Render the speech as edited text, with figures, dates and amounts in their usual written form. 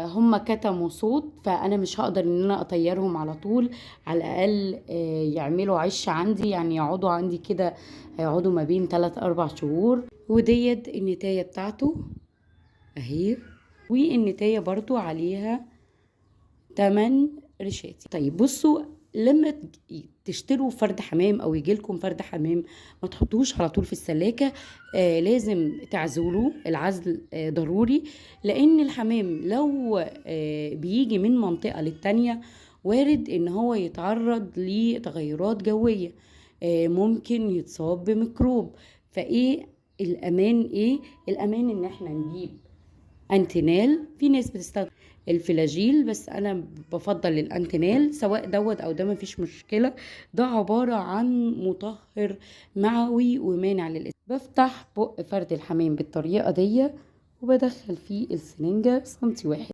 هم كتموا صوت، فانا مش هقدر ان انا اطيرهم على طول. على الاقل يعملوا عش عندي، يعني يقعدوا عندي كده، هيقعدوا ما بين 3-4 شهور. وديت النتاية بتاعته اهي، والنتاية برضو عليها 8 ريشات. طيب بصوا، لما تشتروا فرد حمام او يجيلكم فرد حمام ما تحطوش على طول في السلاكة، لازم تعزلوه. العزل ضروري، لان الحمام لو بيجي من منطقة للتانية وارد ان هو يتعرض لتغيرات جوية، ممكن يتصاب بميكروب. فايه الامان؟ ايه الامان؟ ان احنا نجيب انتينال. في ناس بتستخدم الفلاجيل، بس انا بفضل الانتينال، سواء دوت او ده مفيش مشكلة. ده عبارة عن مطهر معوي ومانع للإسهال. بفتح بق فرد الحمام بالطريقة دي وبدخل فيه السرنجة سنتي واحد.